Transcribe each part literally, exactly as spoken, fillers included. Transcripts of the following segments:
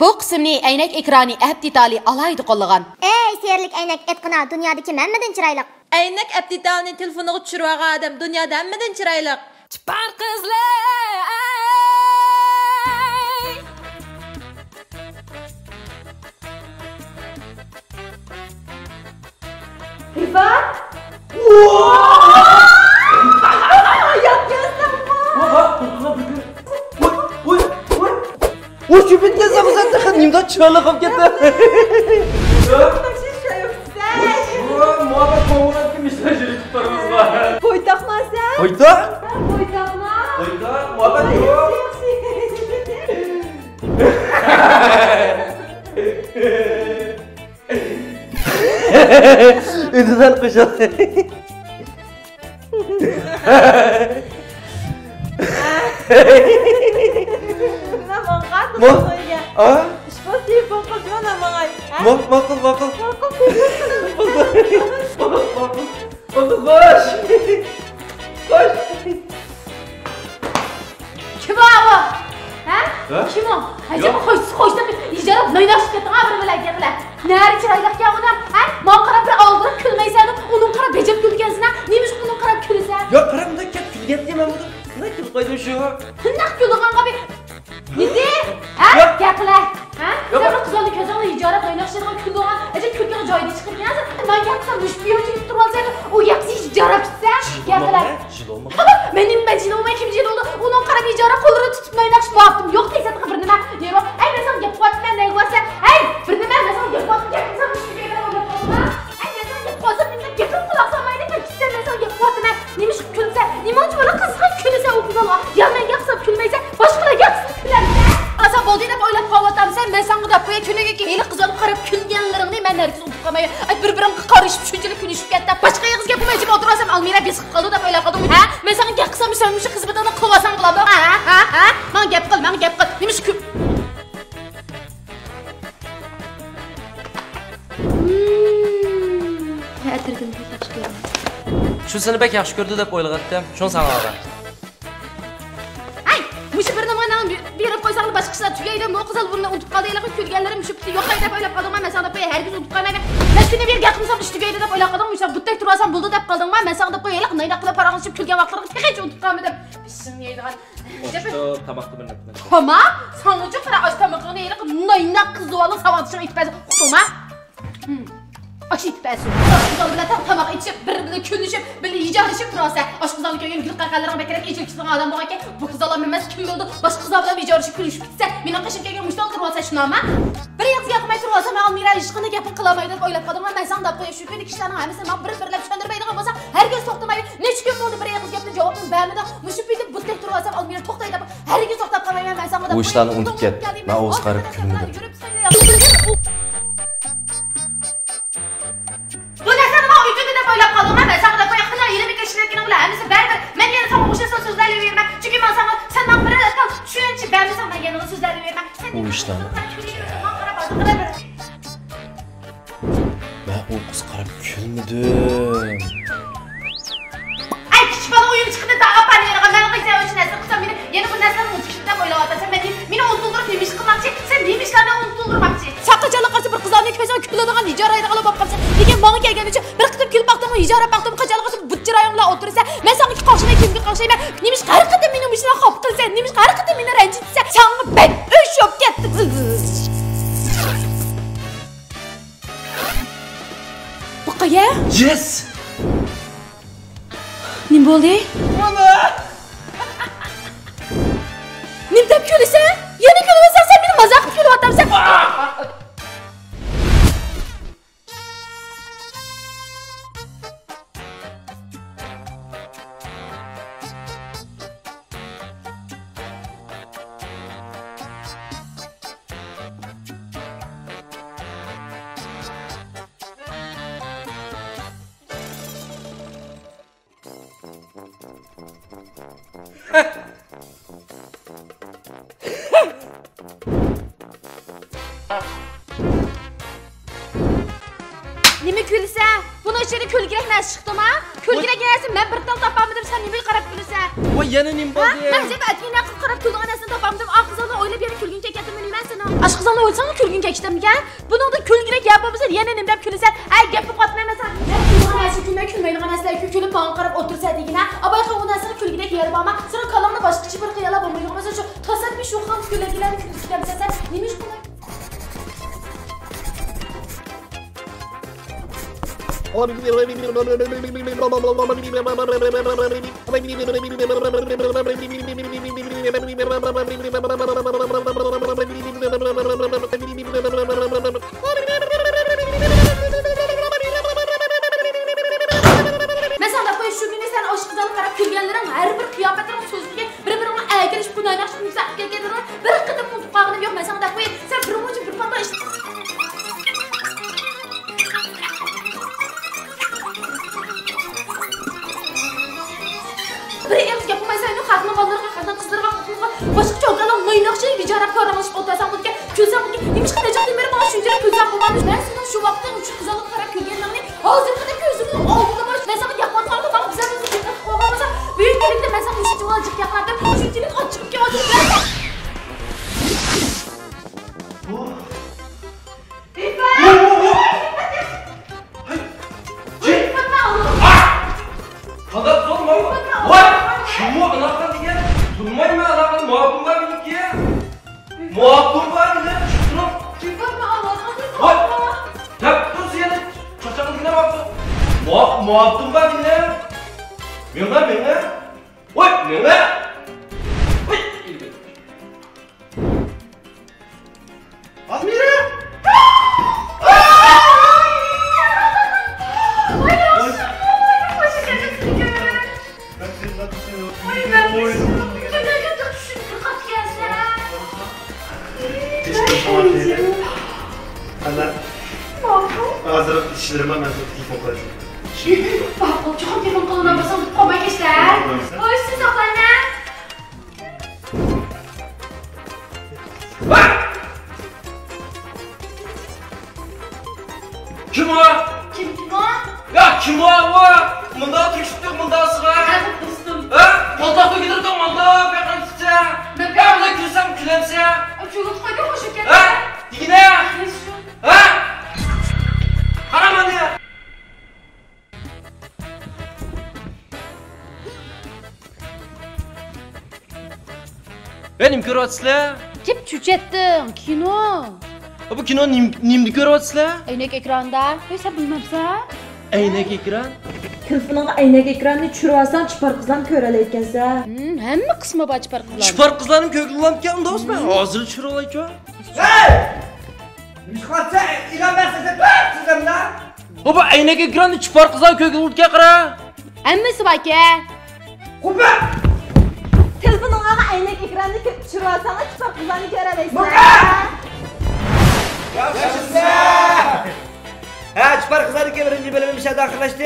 بۇ قىسىمنى ئەينەك ئېكرانى ئەپ دېتالى ئالاھىدە قوللىغان. ئەي سېھىرلىك ئەينەك ئېتقىنا، دۇنيادىكى ھەممىدىن چىرايلىق. ئەينەك ئەپ دېتالىنى تېلېفونىغا چۈشۈرۈۋالغان ئادەم دۇنيادا ھەممىدىن چىرايلىق. چىپار قىزلار. ھىفا؟ ۋاي، ۋاي، ۋاي. ۋاي، شۇ بىتكە زاغزا تېخى نېمىدەك چىرايلىق بولۇپ كەتتى. ۋاي، ماڭا كۆڭۈل ئەتكەن ئىشلار يۈرۈپ بارىمىزغا. بويتاقما سەن؟ بويتاق؟ بويتاقما؟ بويتاق، ماڭا يوق. ئۆزىدىن قوشۇل. ماڭا مو-، تويغا. ئا؟ ئىش بولسا تېلېفون قىلجىما ماڭا. ھە؟ ما-، ماقۇل، ماقۇل. ماقۇل، تېلېفون قىلىڭ. ماقۇل، ماقۇل. ماقۇل، خوش. خوش. كىم ئاۋۇ؟ ھە؟ ھە؟ كىم ئۇ؟ ئەجەب ياق. خوش، خوش دەپ يىجاراپ نايناشىپ كەتتىڭ ھە بىر بىلەن گەپلەر. نەرى چىرايلىقكەن ئۇنىڭ، ھە؟ ماڭا قاراپ بىر ئالدىراپ كۈلمەيسەن، ئۇنىڭغا قاراپ بېجىپ كۈلگەنسەن ھە؟ نېمىشقا ئۇنىڭغا قاراپ كۈلىسەن؟ ياق، قاراپ مۇنداق كەپ كۈلگەنتىم مەن بۇنى. مۇنداق كۈلۈپ قويدۇم شۇ. شۇنداق كۈلىدىغانغا بىر نېتى؟ ھە؟ ياق. گەپلە. ھە؟ ياق. سەن بىر قىزلارنى كۆزۈڭنى ھىجارەت ئويناقشىدىغان كۈلىدىغان ئەجەب كۈلكىگە جايدا چىقىرىپ يەسەن. مەن گەپ قىلسام مۇشۇ بىيوچى كۈلۈپ تۇرۇۋالسا ئۇ گەپ قىلسا ھىجارەت كۈتسە. گەپلە. شۇنداقمۇ؟ مەن نېمە مەن جىنىۋمەن كىم جىنىۋدۇ؟ ئۇنىڭ قارا ھىجارەت قوللىرىنى تۇتۇپ ئويناقشىدىم بىر نېمە. نېرۇ. ئەي مەن ساڭا گەپ قىلىۋاتىمەن دەيۋاتسەن. ھەي بىر نېمە مەن ساڭا گەپ قىلىۋاتىمەن گەپ قىلسام مۇشۇ بىيوچى كۈلۈپ تۇرۇۋالسا. ئەي مەن ساڭا گەپ قىلسام مەن گەپنى قۇلاق سالمايدىكەن كۈتسەم مەن ساڭا گەپ قىلىۋاتىمەن. نېمىشقا كۈلىسەن؟ نېمە ئۈچۈن بالا قىزغا كۈلىسەن ئۇ قىزغا؟ يا مەن گەپ قىلسام كۈلمەيسەن، باشقىلار گەپ قىلسا كۈلەمسەن؟ ئاسان بولدى دەپ ئويلاپ قالىۋاتامسەن؟ مەن ساڭا دەپ قوياي، تۈنۈگۈنكى ھېلىقى قىزغا قاراپ كۈلگەنلىرىڭنى مەن ھەرگىز ئۇنتۇپ قالمايمەن. ئاي، بىر-بىرىڭگە قارىشىپ شۇنچىلىك كۈلۈشۈپ كەتتى. باشقا ئېغىز گەپ قىلماي جىم ئولتۇرۇۋالسام ئالمىرا بېسىقىپ قالىدۇ دەپ ئويلاپ قالدىڭمۇ؟ ھە؟ مەن ساڭا گەپ قىلسام سەن مۇشۇ خىزمىتىڭنى قىلىۋالساڭ بولامدۇ؟ ھە؟ ھە؟ ھە؟ ماڭا گەپ قىل، ماڭا گەپ قىل. نېمىشقا كۈل- مم، ئەتىرگۈلنى بەك ياخشى كۆرىمەن. شۇ سېنى بەك ياخشى كۆرىدۇ دەپ ئويلىغانتىم، شۇڭا ساڭا ئالغان. ھەي، مۇشۇ بىر نېمىنى بېرىپ قويساڭلا باشقا ئىشلار تۈگەيدۇ، بۇ قىزال بۇنى ئۇنتۇپ قالدى، ھېلىقى كۈلگەنلىرىم مۇشۇ پېتى يوقاي دەپ ئويلاپ قالدىڭما؟ مەن ساڭا دەپ قوياي، ھەرگىز ئۇنتۇپ قالمايمەن. بەش كۈندىن بېرى گەپ قىلمىسام ئىش تۈگەيدۇ دەپ ئويلاپ قالدىڭما؟ مۇشۇ بۇتتەك تۇرۇۋالسام بولدى دەپ قالدىڭما؟ مەن ساڭا دەپ قوياي، ھېلىقى نايناق بىلەن پاراڭلىشىپ كۈلگەن ۋاقىتلىرىڭ تېخىچە ئۇنتۇپ قالمىدىم. بېشىڭنى يەيدىغان. ئاشتا تاماقتا بىر نەرسە. تاماق؟ ساڭىچۇ قارا، ئاش تامىقىڭنى ھېلىقى نايناق قىز بولۇپ ساۋاتىشىڭ ئېيتىپ بەرسە، ئۇقتۇڭما؟ ھىم. ئاش ئېيتىپ بەرسۇن. قىزلار بىلەن تام-، تاماق ئېتىشىپ، بىر-بىرىگە كۈلۈشۈپ، بىللە ھىجارلىشىپ تۇرۇۋالسا. ئاشۇ قىزلارنى كۆرگەن گۈل قەقەلىرىڭ بەكرەك ئېچىلىپ كېتىدىغان ئادەم بولغانكەن، بۇ قىزلار مەن ئەمەس كىم بىلىدۇ، باشقا قىزلار بىلەن ھىجارلىشىپ كۈلۈشۈپ كېتىسە، مېنىڭ قېشىمغا كەلگەن مۇشۇنداق تۇرۇۋالسا شۇنداقما؟ بىر ئېغىز گەپ قىلماي تۇرۇۋالسام، مەن ئالمىرا ھېچقانداق گەپنى قىلالمايدۇ دەپ ئويلاپ قالدىڭما؟ مەن ساڭا دەپ قوياي، شۇ كۈندىكى ئىشلارنىڭ ھەممىسىنى ماڭا بىر-بىرلەپ چۈشەندۈرمەيدىغان بولساڭ، ھەرگىز توختىمايمەن. نەچچە كۈن بولدى بىر ئېغىز گەپنى جاۋابنى بەرمىدىڭ. مۇشۇ پېتى بۇتتەك تۇرۇۋالسام، ئالمىرا توختاي دەپ، ھەرگىز توختاپ قالمايمەن مەن ساڭا دەپ. ئۇ ئىشلارنى ئۇنتۇپ كەت. مەن ئوغۇزغا قاراپ كۈلمىدىم. بۇ نەرسىنى ماڭا ئۆتۈندى دەپ ئويلاپ قالدىڭما؟ مەن ساڭا دەپ قوياي، قىلار يېنىمغا كەچكىنىڭ بىلەن ھەممىسى بەرىبىر. مەن يەنە ساڭا ئوخشاش سۆزلەرنى بېرىمەن. چۈنكى مەن ساڭا سەن ماڭا بىر تال چۈشەنچە بەرمىسەڭ، مەن يەنە سۆزلەرنى بېرىمەن. ئۇ ئىشلارنى ئۇنتۇپ كەت. مەن ئوغۇزغا قاراپ كۈلمىدىم. ئەي، كىچىك بالا ئويۇن چىقىدۇ، تا ئاپا نېرىغا، مەن قىلسا ئاشۇ نەرسىنى قىلسام، مېنى يەنە بۇ نەرسىلەرنى ئۇنتۇشۇپ دەپ ئويلاۋاتىسەن. مەن، مېنى ئۇنتۇلدۇرۇپ نېمە ئىش قىلماقچى؟ سەن نېمە ئىشلارنى ئۇنتۇلدۇرماقچى؟ ساقىچانلىق قارىسا بىر قىزلارنى كۆرسەڭ كۈلىدىغان، ھىجايدىغانلا بولۇپ قالىسەن. لېكىن ماڭا كەلگەن ئۈچۈن بىر قېتىم كۈلۈپ باقتىڭمۇ، ھىجايراپ باقتىڭمۇ؟ قاچانلىق قارىسا بۇت چىرايىڭ بىلەن ئولتۇرىسەن. مەن ساڭا قارشىمەن، كىمگە قارشىمەن؟ نېمە ئىشقا ھەر قېتىم مېنى مۇشۇنداق خاپا قىلىسەن؟ نېمە ئىشقا ھەر قېتىم مېنى رەنجىتىسەن؟ ساڭا بەك ئۆچ بولۇپ كەتتىم. بۇقىيە؟ يېس! نېمە بولدى؟ مانا! نېمە دەپ كۈلىسەن؟ يەنە كۈلۈۋاتساڭ، سەن مېنى مازاق قىلىپ كۈلۈۋاتامسەن؟ نېمە كۈلىسەن؟ بۇنىڭ ئىچىدە كۈلكىلىك نەرسە چىقتىما؟ كۈلكىلىك نەرسە مەن بىر تال تاپالمىدىم، سەن نېمىگە قاراپ كۈلىسەن؟ ۋاي، يەنە نېمە ھە؟ بولدى؟ مەن ئەجەب ئەتىگەن ھەققىدە قاراپ كۈلىدىغان نەرسىنى تاپالمىدىم. ئاقىزاننى ئويلاپ يەنە كۈلگۈڭ كەلگەنتىمۇ نېمە سېنىڭ؟ ئاشقازاننى ئويلىساڭ كۈلگۈڭ كەچتىمىكەن؟ بۇنىڭدا كۈلگۈدەك يەر بولمىسا يەنە نېمە دەپ كۈلىسەن؟ ھەي، گەپ قىلىپ قالدىم مەن ساڭا. گەپ قىلغان نەرسە كۈلمەي، كۈلمەيدىغان نەرسىلەر كۈلۈپ ماڭا قاراپ ئولتۇرسا دېگىنە. ئاباي قىلغان نەرسىگە كۈلگۈدەك يەر بارما؟ سېنىڭ كاللاڭدا باشقىچە بىر خىياللار بولمايدىغان بولسا شۇ تاسادىپىي شۇ خىل كۈلگىلەرنى كۈلگۈسى كەلمىسە سەن نېمە ئىش قىلاي؟ مەن ساڭا دەپ قوياي، شۇ كۈنى سەن ئاشقازانغا قاراپ كۈلگەنلىرىڭ، ھەر بىر قىياپەتلىرىڭ، سۆزلىرىڭ، بىر-بىرىڭنى ئەگىرىشىپ، بۇ نەنەق شۇ يۈكسەك كەلگەنلىرىڭ بىر قېتىم ئۇنتۇپ قالغىنىم يوق. مەن ساڭا دەپ قوياي، سەن بىر مۇنچە بىر پاندا ئىش. بىر ئېغىز گەپ قىلمايسەن، خەقنىڭ بالىلىرىغا، خەقنىڭ قىزلىرىغا، خەقنىڭ باشقا چوڭ كالىڭ مايناقچە بىچارە پاراڭلىشىپ ئولتۇرساڭ بولىدىكەن، كۈلسەڭ بولىدىكەن. نېمىشقا نەجاتى مېرى ماڭا شۇنچىلىك كۈلسەڭ بولمامدۇ؟ مەن سېنىڭ شۇ ۋاقىتتا شۇ قىزىللىققا قاراپ كۈلگەنلىرىڭنى ھازىرغىدەك كۆزۈمنىڭ ئالدىدا بار. مەن ساڭا گەپ قىلىۋاتقاندا ماڭا بىزەر بىزەر گەپ قىلىپ قويغان بولسا، بۈگۈنكى كۈنۈڭدە مەن ساڭا مۇشۇنچە جىق ياقلاپ شۇنچىلىك ئاچچىقىم كېلىۋاتىدۇ. قانداق سورىما؟ ۋاي، كىم ئۇ ئاناقا دېگەن؟ تونۇمايمەن ئاناقىنى، مۇئاپىم بار مېنىڭكى. مۇئاپىم بار مېنىڭ، چىقىپ تۇرۇڭ. ۋاي، دەپ تۇرسا يەنە چاچاقنى دېگىنە بارسا. مۇئاپىم بار مېنىڭ. مېڭە، مېڭە. ۋاي، مېڭە. ۋاي. ئالمىرا! ئانا، ھازىر ئىشلىرىم بار، مەن ساڭا تېلېفون قىلاي. ماقۇل، چوقۇم تېلېفون قىلىڭ، بولسا ئۇنتۇپ قالماي كەچتە. خوش، سىزنى ساقلايمەن. كىم ئۇ؟ كىم، كىم ئۇ؟ يا، كىم ئۇ؟ ئۇ مۇنداق تۈرۈشۈپتۇ، مۇنداقسىغا. ھە، دوستۇم. ھە؟ قالتاققا كېتىدۇ، مۇنداق بېقىڭ تۇتسا. يا، بۇلار كۈلسەم كۈلەمسە. چۈگۈت قويدى، خوش ئىكەن. ھە؟ دېگىنە. ھە؟ قارا مانا. ھەي، نېمە كۆرۈۋاتىسىلەر؟ جىپ چۈچەتتىڭ، كىنو. بۇ كىنونى نېمە، نېمىدە كۆرۈۋاتىسىلەر؟ ئەينەك ئېكراندا. ھەي، سەن بىلمەمسەن؟ ئەينەك ئېكران؟ تېلېفونۇڭغا ئەينەك ئېكراننى چۈشۈرۈۋالساڭ، چىپار قىزلارنى كۆرەلەيدىكەنسەن. ھىم، ھەممە قىسمى بار چىپار قىزلارنىڭ. چىپار قىزلارنى كۆرگىلى بولامدىكەن، دوست، مەن ھازىر چۈشۈرۈۋالايچۇ. ھەي! نېمىشقا قىلىسەن؟ ئېلان بەرسەن سەن، تۈ، سىزەمدە. ئۇ، بۇ ئەينەك ئېكراننى چىپار قىزلار كۆرگىلى بولىدىكەن، قارا. ھەممىسى باركەن. قوپا! تېلېفونۇڭلارغا ئەينەك ئېكراننى كىرىپ چۈشۈرۈۋالساڭلار، چىپار قىزلارنى كۆرەلەيسىلەر. ھە، چىپار قىزلارنىڭكى بىرىنچى بۆلۈمى مۇشۇ يەردە ئاخىرلاشتى.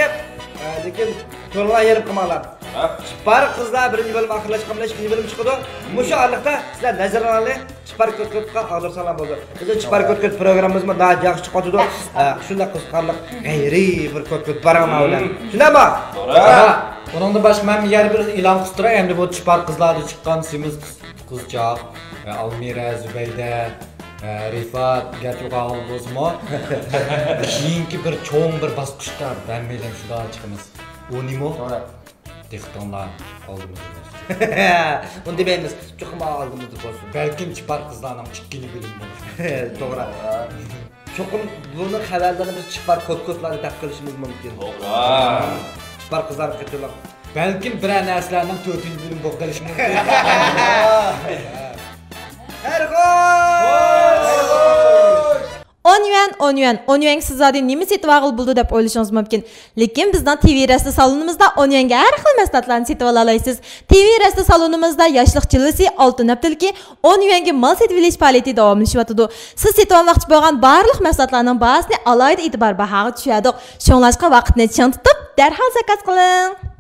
ھە، لېكىن كۆڭلۈڭلار يېرىم قىلماڭلار. ھە؟ چىپار قىزلار بىرىنچى بۆلۈم ئاخىرلاشقان بىلەن ئىككىنچى بۆلۈم چىقىدۇ. مۇشۇ ئارىلىقتا سىلەر نەزىرىڭلارنى چىپار كوتكوتقا ئاغدۇرساڭلار بولىدۇ. بىزنىڭ چىپار كوتكوت پروگراممىمىزمۇ ناھايىتى ياخشى چىقىۋاتىدۇ. ئە، شۇنداق قىزىقارلىق غەيرىي بىر كوتكوت بار ئاڭا بىلەن. شۇنداقمۇ؟ توغرا. ئۇنىڭدىن باشقا مەن يەنە بىر ئېلان قىلىپ تۇراي. ئەمدى بۇ چىپار قىزلاردا چىققان سېمىز قىز، قىزچاق، ئە، ئالمىرە، زۇبەيدە، ئە، رىفات، گەرچە ئۇ قالغان بولسىمۇ، كېيىنكى بىر چوڭ بىر باسقۇچتا ھەممەيلەن شۇنداق چىقىمىز. ئۇ نېمە؟ توغرا. دىققىتىڭلار ئالدىمىزدا بولسۇن. ئۇنى دېمەيمىز، چوقۇم ئالدىمىزدا بولسۇن. بەلكىم چىپار قىزلارنىڭ ئىككىنچى بۆلۈمى بولسۇن. توغرا. چوقۇم بۇنىڭ خەۋەرلىرىنى بىز چىپار كوتكوتلاردا دەپ قىلىشىمىز مۇمكىن. توغرا. چىپار قىزلار قېتىلىق. بەلكىم بىرەر نەرسىلەرنىڭ تۆتىنچى بۆلۈمى بولۇپ قېلىشى مۇمكىن. خەير خوش! ئون يۈەن، ئون يۈەن، ئون يۈەنگە سىز زادى نېمە سېتىۋالغىلى بولىدۇ دەپ ئويلىشىڭىز مۇمكىن. لېكىن بىزنىڭ تىۋى رەستە سالونىمىزدا ئون يۈەنگە ھەر خىل مەھسۇلاتلارنى سېتىۋالالايسىز. تىۋى رەستە سالونىمىزدا ياشلىق جىلۋىسى، ئالتۇن ھەپتىلىكى، ئون يۈەنگە مال سېتىۋېلىش پائالىيىتى داۋاملىشىۋاتىدۇ. سىز سېتىۋالماقچى بولغان بارلىق مەھسۇلاتلارنىڭ باھاسىنى ئالاھىدە ئېتىبار باھاغا چۈشۈردۇق. شۇڭلاشقا ۋاقىتنى چىڭ تۇتۇپ، دەرھال زاكاز قىلىڭ.